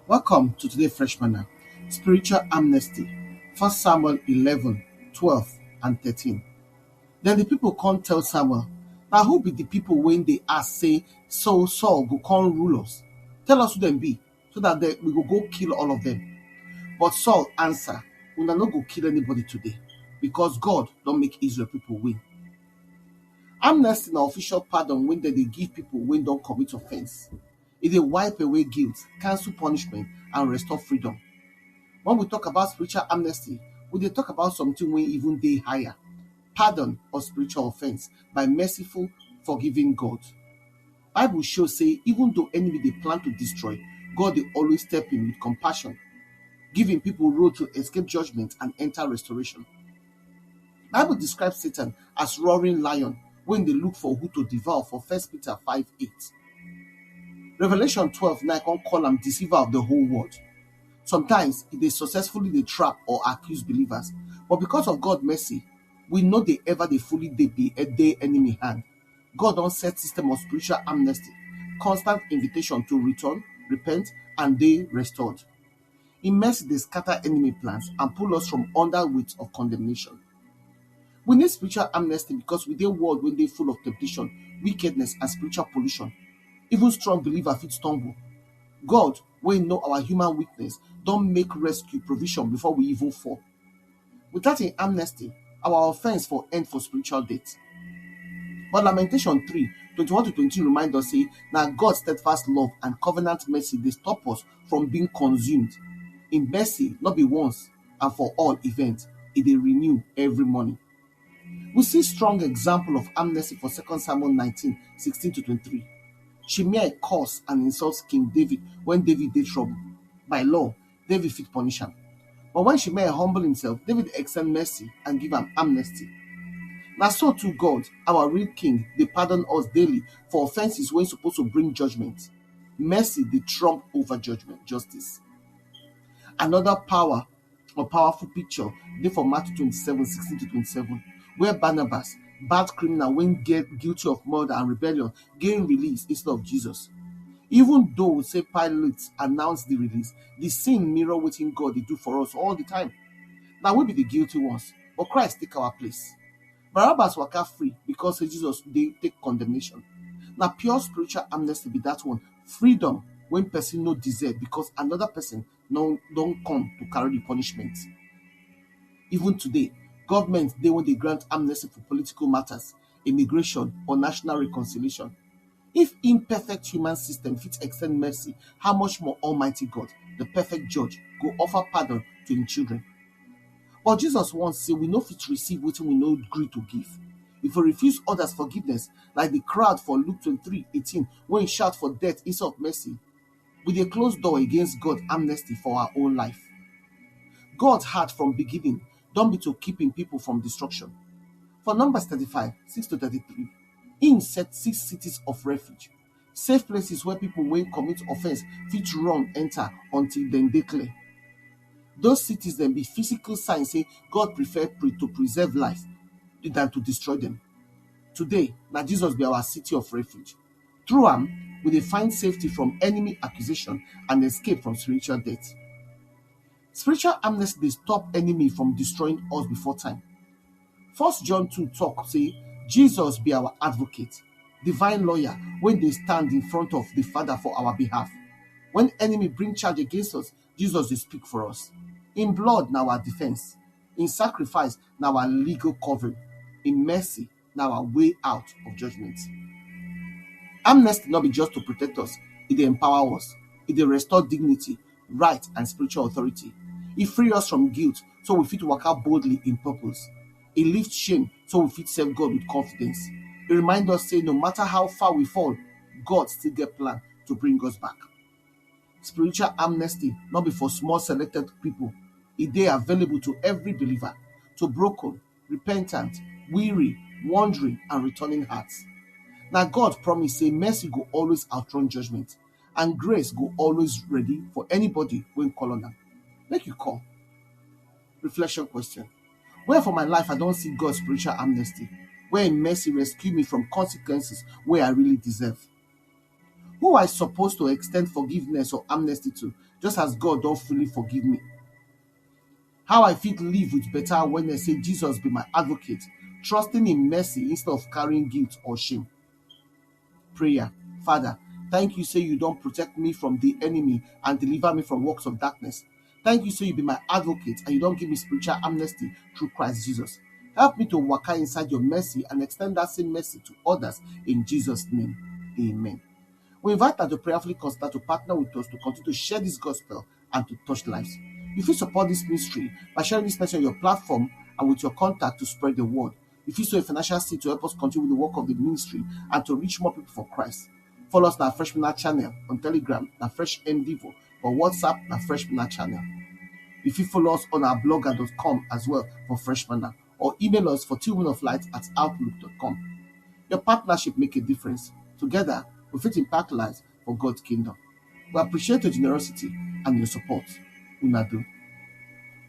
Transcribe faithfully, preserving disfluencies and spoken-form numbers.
Welcome to today Fresh Manna, spiritual amnesty, First Samuel eleven, twelve and thirteen. Then the people come tell Samuel, "Now who be the people when they ask say, so Saul go come rule us? Tell us who them be, so that they, we go go kill all of them." But Saul answer, "Una no go kill anybody today, because God don't make Israel people win." Amnesty na official pardon when they dey give people when don't commit offense. E dey wipe away guilt, cancel punishment, and restore freedom. When we talk about spiritual amnesty, we dey talk about something wey even dey higher. Pardon of spiritual offense by merciful, forgiving God. Bible show say even though enemy dey plan to destroy, God dey always step in with compassion, giving people road to escape judgment and enter restoration. Bible describes Satan as roaring lion when they look for who to devour for First Peter five eight. Revelation twelve nine come call am deceiver of the whole world. Sometimes e dey successfully dey trap or accuse believers, but because of God mercy, we no dey ever dey fully dey be a day enemy hand. God don set system of spiritual amnesty, constant invitation to return, repent, and dey restored. In mercy dey scatter enemy plans and pull us from under weight of condemnation. We need spiritual amnesty because we dey world wey dey full of temptation, wickedness, and spiritual pollution. Even strong believer fit stumble. God, wey know our human weakness, don make rescue provision before we even fall. Without an amnesty, our offense for end for spiritual death. But Lamentation three twenty-one to twenty remind us say na God steadfast love and covenant mercy dey stop us from being consumed. In mercy, not be once and for all events, e dey renew every morning. We see strong example of amnesty for Second Samuel nineteen sixteen to twenty-three. Shimei curse and insult King David when David dey trouble. By law, David fit punish am. But when Shimei humble himself, David extend mercy and give am amnesty. Na so too God, our real king, dey pardon us daily for offenses wey suppose to bring judgment. Mercy dey trump over judgment, justice. Another power or powerful picture dey for Matthew twenty-seven sixteen to twenty-seven, where Barnabas, bad criminal wey get guilty of murder and rebellion, gain release instead of Jesus. Even though say Pilate announce the release, the scene mirror wetin God dey do for us all the time. Na we be the guilty ones, but Christ take our place. Barabbas waka free because say Jesus dey take condemnation. Na pure spiritual amnesty be that one. Freedom when person no deserve because another person no don come to carry the punishment. Even today, government dey wey dey grant amnesty for political matters, immigration, or national reconciliation. If imperfect human system fit extend mercy, how much more Almighty God, the perfect judge, go offer pardon to im children? But Jesus warn say we no fit receive wetin we no gree to give. If we refuse others forgiveness, like the crowd for Luke twenty-three eighteen, when he shout for death instead of mercy, we dey close door against God amnesty for our own life. God heart from beginning don be to keep im people from destruction. For Numbers thirty-five six to thirty-three, im set six cities of refuge, safe places where people wey commit offense fit run enter until dem dey clear. Those cities dem be physical sign say God prefer pre to preserve life than to destroy them. Today, na Jesus be our city of refuge. Through am, we dey find safety from enemy accusation and escape from spiritual death. Spiritual amnesty dey stop enemy from destroying us before time. First John two talk say Jesus be our advocate, divine lawyer wey dey stand in front of the Father for our behalf. When enemy bring charge against us, Jesus dey speak for us. Im blood na our defense. Im sacrifice na our legal covering. Im mercy na our way out of judgment. Amnesty no be just to protect us, e dey empower us. E dey restore dignity, right, and spiritual authority. E free us from guilt so we fit waka boldly in purpose. E lift shame so we fit serve God with confidence. E remind us say no matter how far we fall, God still get plan to bring us back. Spiritual amnesty no be for small selected people. E dey available to every believer, to broken, repentant, weary, wandering, and returning hearts. Na God promise say mercy go always outrun judgment, and grace go always ready for anybody wey call on am. Make you call. Reflection question: where for my life I don see God's spiritual amnesty, where im mercy rescue me from consequences wey I really deserve? Who I suppose to extend forgiveness or amnesty to, just as God don fully forgive me? How I fit live with better awareness say Jesus be my advocate, trusting in mercy instead of carrying guilt or shame? Prayer. Father, thank you say you don protect me from the enemy and deliver me from works of darkness. Thank you say you be my advocate and you don give me spiritual amnesty through Christ Jesus. Help me to waka inside your mercy and extend that same mercy to others in Jesus' name. Amen. We invite you to prayerfully consider to partner with us to continue to share this gospel and to touch lives. You fit support this ministry by sharing this message on your platform and with your contact to spread the word. You fit sow a financial seed to help us continue with the work of the ministry and to reach more people for Christ. Follow us on our Fresh Manna channel on Telegram, na Fresh Endeavor, for WhatsApp, na Fresh Manna channel. You fit follow us on our blogger dot com as well for Fresh Manna, or email us for tillmanoflight at outlook dot com. Your partnership make a difference. Together, we fit impact lives for God's kingdom. We appreciate your generosity and your support. Una do.